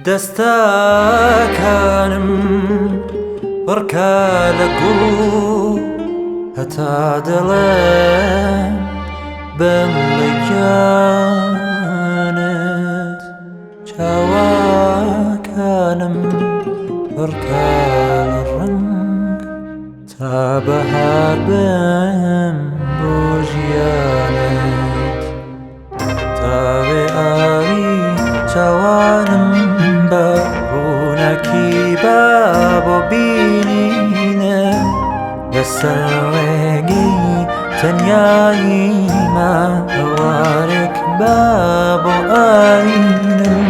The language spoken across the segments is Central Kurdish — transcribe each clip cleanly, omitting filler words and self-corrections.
دەستەکانم پڕکە لە گوڵ هەتا دەڵێم بم بە گیانت. چاوەکانم پڕکە لە ڕەنگ تا بەهار بم بۆ ژیانت. تاوێ ئاوی چاوانم بە ڕووناکی با بۆ بینینە لەسەر ڕێگەی تەنیاییما هەوارێک با بۆ ئاوینم.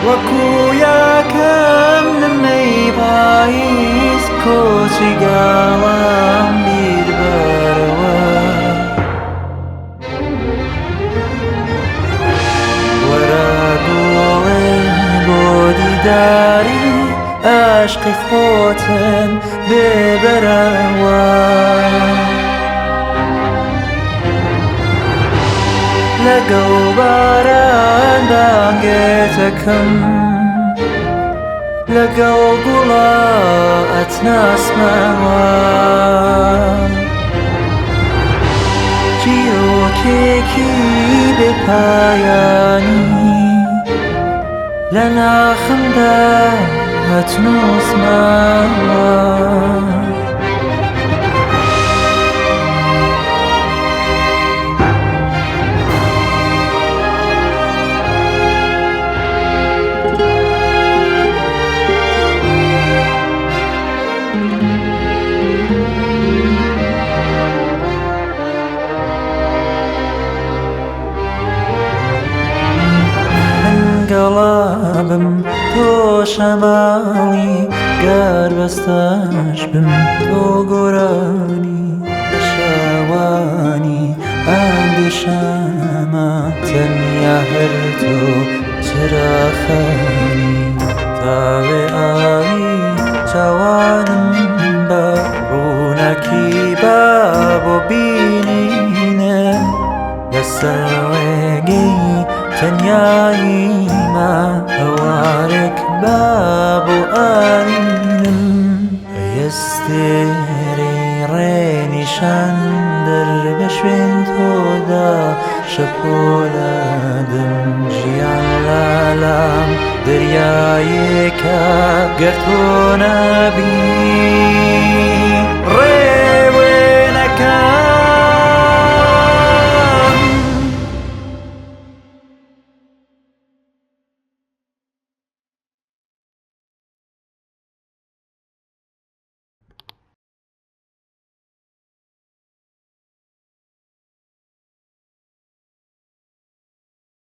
وەکو یەکەم نمەی پاییز کۆچی گاڵام بیر بەرەوە. وەرە گوڵێ بۆ دیداری ئاشقی خۆتم بێبەرەوە. لەگەڵ باران بانگێتەکەم لەگەڵ گوڵا ئەتناسمەوە. چیرۆکێکی بێ پایانی لە ناخمدا ئەتنووسمەوە. من گەڵابم تۆ شەماڵی گەر بەستاش بم تۆ گۆرانی شەوانی ئەندێشەمە تەنیا هەر تۆ چراخانی. تاوێ ئاوی چاوانم بە ڕووناکی با بۆ بینینە لەسەر ڕێگەی تەنیاییما هەوارێک با بۆ ئاوینم. ئەستێرەی ڕێنیشان دەر بە شوێن تۆدا شەپۆلەدم ژیان لالام دەریایەکە گەر تۆ نەبی.